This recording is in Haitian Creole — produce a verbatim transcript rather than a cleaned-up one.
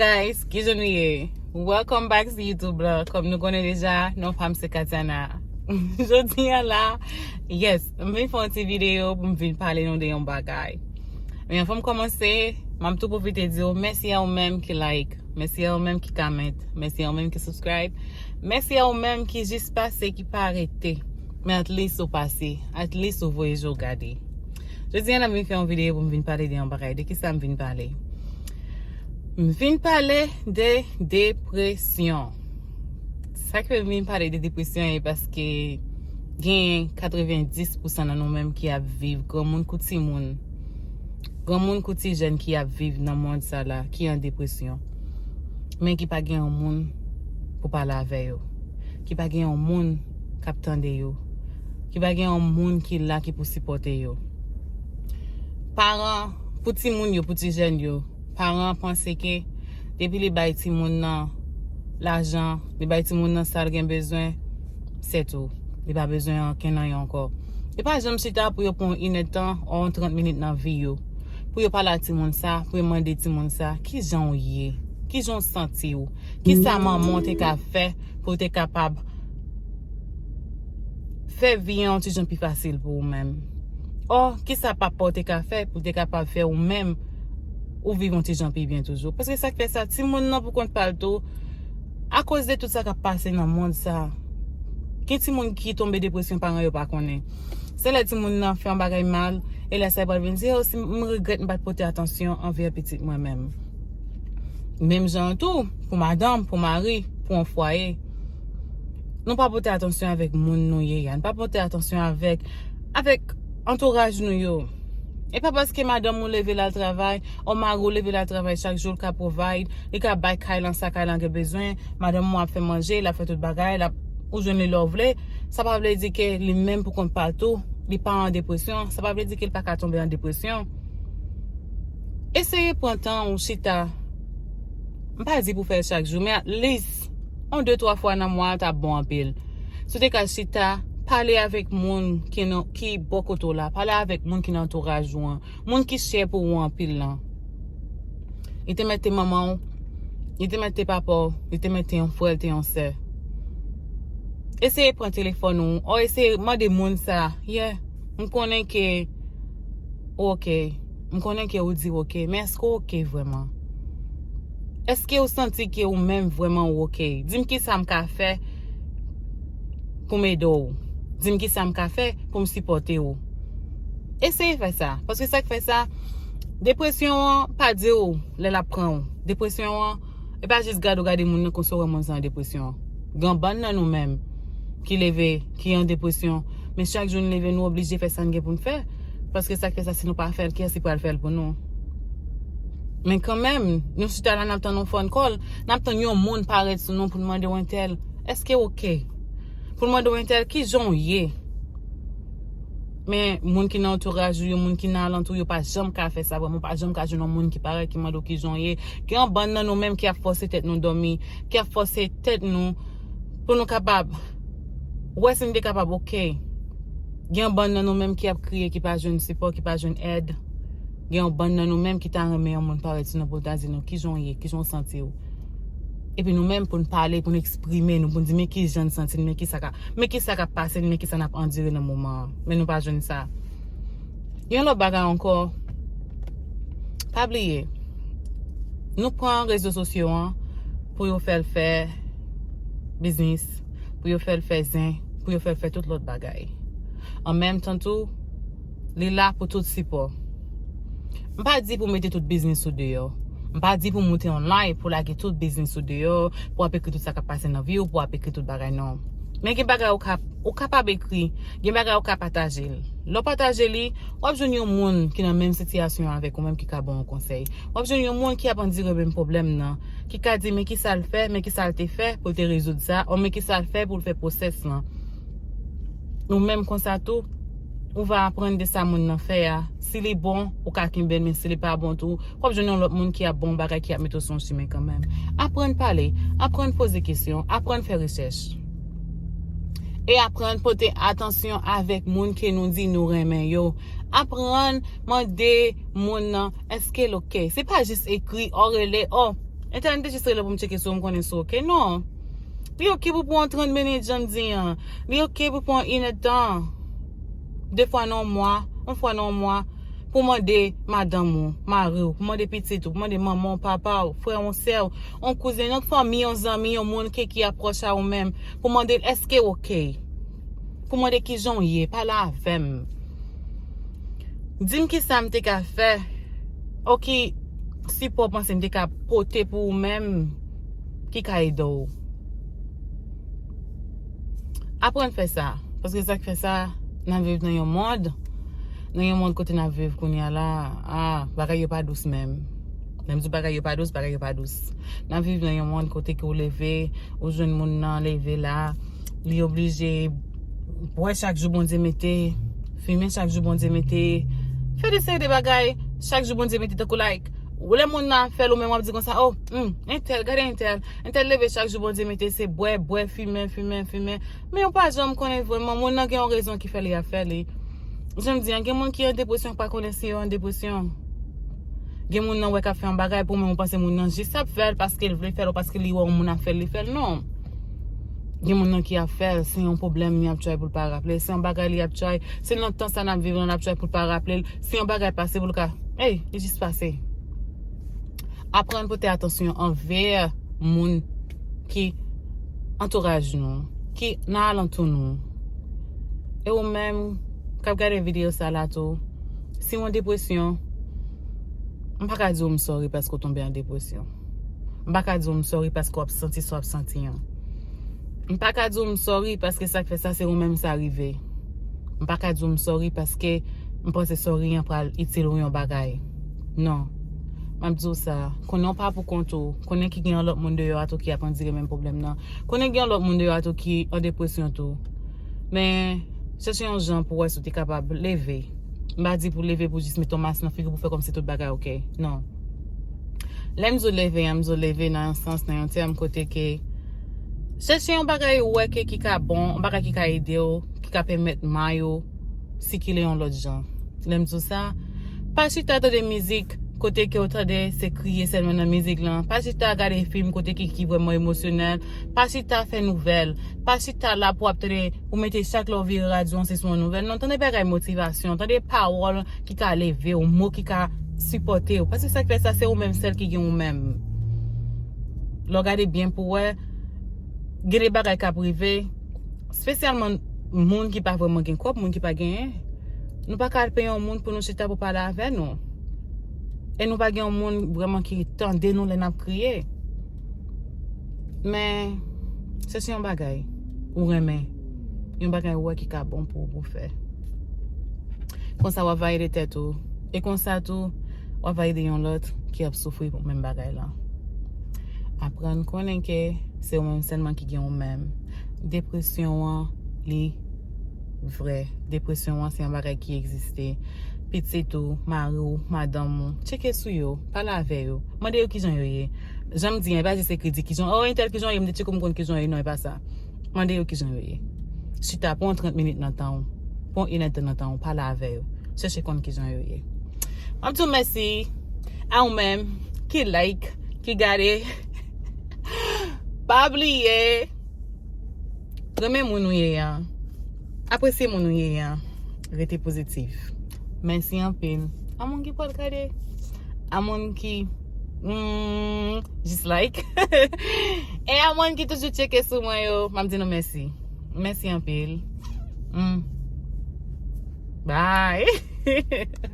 Guys, kijan nou ye? Welcome back to YouTube la. Kòm nou konnen deja, non pa m se Katiana. Jodi a la, yes, m vin fè yon ti videyo pou m vin pale nou de yon bagay. Men anvan m kòmanse, m ap tou pwofite di w mèsi a ou menm ki like, mèsi a ou menm ki comment, mèsi a ou menm ki subscribe, mèsi a ou menm ki jis pase, ki pa rete. Men at least ou pase, at least ou voye je w gade. Jodi a la m vin fè yon videyo pou m vin pale de yon bagay. De kisa m vin pale? M vin pale de depresyon. Sa k fè m vin pale de depresyon e paske genyen katrevenndis pousan nan nou menm ki ap viv, granmoun kou timoun, granmoun kou ti jèn ki ap viv nan mond sa la, ki an depresyon, men ki pa gen yon moun pou pale avè yo, ki pa gen yon moun k ap tande yo, ki pa gen yon moun ki la ki pou sipòte yo. Paran, pou timoun yo, pou ti jèn yo, paran panse ke depi li bay timoun nan lajan, li bay timoun nan sa l gen bezwen, se tou. Li pa bezwen ankenn anyen ankò. Li pa janm chita pou yo pran yon inèdtan ou yon trant minit nan vi yo, pou yo pale a timoun sa, pou yo mande timoun sa, kijan w ye? Kijan w santi w? Kisa manman w te ka fè pou w te kapab fè vi an yon ti jan pi fasil pou ou menm? Ò, kisa papa w te ka fè pou l te kapab fè ou menm ou viv yon ti jan pi byen toujou? Paske sa k fè sa, timoun nan pou kont pa l tou, akoz de tout sa k ap pase nan mond sa, gen timoun ki tonbe depresyon paran yo pa konnen. Se lè timoun nan fè yon bagay mal, e lè sa yo pral vin di, "O, si m regrèt m pa t pote atansyon anvè pitit mwen menm." Menm jan an tou, pou madanm, pou mari, pou yon fwaye. Nou pa pote atansyon avèk moun nou ye a. Nou pa pote atansyon avèk, avèk antouraj nou yo. E pa paske madanm ou leve l al travay, o mari w leve l al travay chak jou, l ka provide, li ka bay kay lan sa kay lan gen bezwen, madanm ou ap fè manje, l ap fè tout bagay, l ap, ou jwenn li lè w vle. Sa pa vle di ke li menm pou kont pa l tou, li pa an depresyon, sa pa vle di ke l pa ka tonbe an depresyon. Eseye pran tan ou chita. M pa di pou fè l chak jou, men at least, yon de twa fwa nan mwa a t ap bon anpil. Si w te ka chita, pale avèk moun ki nan, ki bò kote w la, pale avèk moun ki nan antouraj ou an, moun ki chè pou ou anpil lan. Li te mèt te manman w, li te mèt te papa w, li te mèt te yon frè, te yon sè. Eseye pran telefòn ou, o eseye mande moun sa, yeah, m konnen ke ou oke, m konnen ke ou di w oke, men èske w oke vrèman? Èske ou santi ke ou menm vrèman ou oke? Di m kisa m ka fè pou m ede w. Di m kisa m ka fè pou m sipòte w. Eseye fè sa. Paske sa k fè sa, depresyon an pa di w lè l ap pran w. Depresyon an, e pa jis gade w gade moun nan konsa w wè moun sa an depresyon. Gen bann nan nou menm ki leve, ki an depresyon. Men chak jou n leve, nou oblije fè sa n gen pou n fè. Paske sa k fè sa, si nou pa fè l, kiyès ki pral fè l pou nou? Men kanmenm, nou chita la, n ap tann yon phone call, n ap tann yon moun parèt sou nou pou n mande w entèl, èske w oke? Pou n mande w entèl, kijan w ye? Men moun ki nan antouraj ou yo, moun ki nan alantou yo, pa janm ka fè sa vrèman, ou pa janm ka jwenn yon moun ki parèt, ki mande w kijan w ye. Gen yon bann nan nou menm ki ap fòse tèt nou dòmi, ki ap fòse tèt nou pou nou kapab wè si n te kapab oke. Gen yon bann nan nou menm ki ap kriye, ki pa jwenn sipò, ki pa jwenn èd. Gen yon bann nan nou menm ki ta renmen yon moun parèt sou nou pou l ta di nou kijan w ye, kijan w santi w. Epi nou menm pou n pale, pou n eksprime nou, pou n di men kijan n santi n, men kisa ka, men kisa k ap pase n, men kisa n ap andire nan moman an. Men nou pa jwenn sa. Yon lòt bagay ankò, pa bliye, nou pran rezo sosyo an pou yo fè l fè biznis, pou yo fè l fè zen, pou yo fè l fè tout lòt bagay. An menm tan tou, li la pou tout sipò. M pa di pou mete tout biznis ou deyò. M pa di pou moute yon live pou lage tout biznis ou deyò, pou ap ekri tout sa k ap pase nan vi w, pou ap ekri tout bagay, non. Men gen bagay ou ka, ou kapab ekri, gen bagay ou ka pataje l. Lè w pataje li, w ap jwenn yon moun ki nan menm sitiyasyon avèk ou menm ki ka ba w yon konsèy. W ap jwenn yon moun ki ap andire menm pwoblèm nan, ki ka di men kisa l fè, men kisa l te fè pou l te rezoud sa, o men kisa l fè pou l fè pwosès lan. Ou menm konsa tou, ou va aprann de sa moun nan fè a. Si li bon, ou ka kenbe l, men si li pa bon tou, w ap jwenn yon lòt moun ki ap ba w bagay, ki ap mete w sou yon chimen kanmenm. Aprann pale, aprann poze kesyon, aprann fè rechèch. E aprann pote atansyon avèk moun ke nou di nou renmen yo. Aprann mande moun nan, èske l oke? Se pa jis ekri, o rele, o, Entèl, m te jis rele pou m tcheke si w, m konnen si w oke. Non. Li oke pou pran trant minit, jan m di an. Li oke pou pran inèdtan. De fwa nan yon mwa, yon fwa nan yon mwa. Pou mande madanm ou, mari w, pou mande pitit ou, pou mande manman w, papa w, frè w, sè w, yon kouzen, yon fanmi, yon zanmi, yon moun ki, ki ap pwòch a ou menm. Pou mande l èske w oke. Pou mande kijan w ye, pale avè m. Di m kisa m te ka fè, ou ki sipò w panse m te ka pote pou ou menm, ki ka ede w. Aprann fè sa, paske sa k fè sa, n ap viv nan yon mond, nan yon mond kote n ap viv kounye a la, a, bagay yo pa dous menm. Lè m di w bagay yo pa dous, bagay yo pa dous. N ap viv nan yon mond kote ke w leve, ou jwenn moun nan leve la, li oblije bwè chak jou Bondye mete, fimen chak jou Bondye mete, fè de seri de bagay chak jou Bondye mete, tankou like, ou lè moun nan ap fè l, ou menm w ap di konsa, oh, hmm, entèl, gade entèl, entèl leve chak jou Bondye mete, se bwè, bwè, fimen, fimen, fimen. Men ou pa janm konnen vrèman, moun nan gen yon rezon ki fè li ap fè li. Jan m di an, gen moun ki an depresyon, pa konnen si yo an depresyon. Gen moun nan wè k ap fè yon bagay pou ou, men ou panse moun nan jis ap fè l paske l vle fè l ou paske li wè yon moun ap fè l, li fè l. Non. Gen moun nan ki ap fè l, se yon pwoblèm li ap try pou l pa raple, se yon bagay li ap try, se nan tan sa n ap viv lan l ap try pou l pa raple l, se yon bagay pase pou l ka, ey, li jis pase. Aprann pote atansyon anvè moun ki antouraj nou, ki nan alantou nou. E ou menm k ap gade videyo sa la tou, si w an depresyon, m pa ka di w m sorry paske w tonbe an depresyon. M pa ka di w m sorry paske w ap santi sa w ap santi an. M pa ka di w m sorry paske sa k fè sa se ou menm sa rive. M pa ka di w m sorry paske m panse sorry an pral itil ou yon bagay. Non. M ap di w sa, konnen w pa pou kont ou, konnen ki gen yon lòt moun deyò a tou ki ap andire menm pwoblèm nan. Konnen gen yon lòt moun deyò a tou ki an depresyon tou. Men, chèche yon jan pou wè si w te kapab leve. M pa di pou leve pou jis mete yon mas nan figi w pou fè kòmsi tout bagay oke. Non. Lè m di w leve an, m di w leve nan yon sans, nan yon tèm kote ke chèche yon bagay ou wè ke ki ka bon, yon bagay ki ka ede w, ki ka pèmèt may ou sikile yon lòt jan. Lè m di w sa, pa chita tande mizik kote ke w tande se kriye sèlman nan mizik lan. Pa chita gade fim kote ki, ki vrèman emosyonèl. Pa chita fè nouvèl. Pa chita la pou w ap tande, ou mete chak lè w vire radyo an se sou yon nouvèl. Non, tande bagay motivasyon, tande pawòl ki ka leve w, mo ki ka sipòte w. Paske sa k fè sa, se ou menm sèl ki gen ou menm. Lè w gade byen pou w wè, gen de bagay k ap rive, espesyalman moun ki pa vrèman gen kòb, moun ki pa genyen. Nou pa ka al peye yon moun pou nou chita pou pale avè nou. E nou pa gen yon moun vrèman ki tande nou lè n ap kriye. Men, se se yon bagay ou renmen, yon bagay ou wè ki ka bon pou ou pou fè. Konsa w ap valide tèt ou. E konsa tou, w ap valide yon lòt ki ap soufri pou menm bagay lan. Aprann konnen ke se ou menm sèlman ki gen ou menm. Depresyon an, li vrè. Depresyon an, se yon bagay ki egziste. Pitit ou, mari w, madanm ou, tcheke sou yo, pale avè yo. Mande yo kijan yo ye. Jan m di an, e pa jis ekri di kijan, oh, entèl kijan yo ye, m te tcheke m konn kijan yo ye. Non, e pa sa. Mande yo kijan yo ye. Chita, pran trant minit nan tan w. Pran inèdtan nan tan w, pale avè yo. Chèche konn kijan yo ye. M ap di w mèsi a ou menm ki like, ki gade. Pa bliye, renmen moun ou ye an. Apresye moun ou ye an. Rete pozitif. Mèsi anpil a moun ki pral gade, a moun ki, mm, jis like, e a moun ki toujou tcheke sou mwen yo. M ap di nou mèsi. Mèsi anpil. Mm. Bye.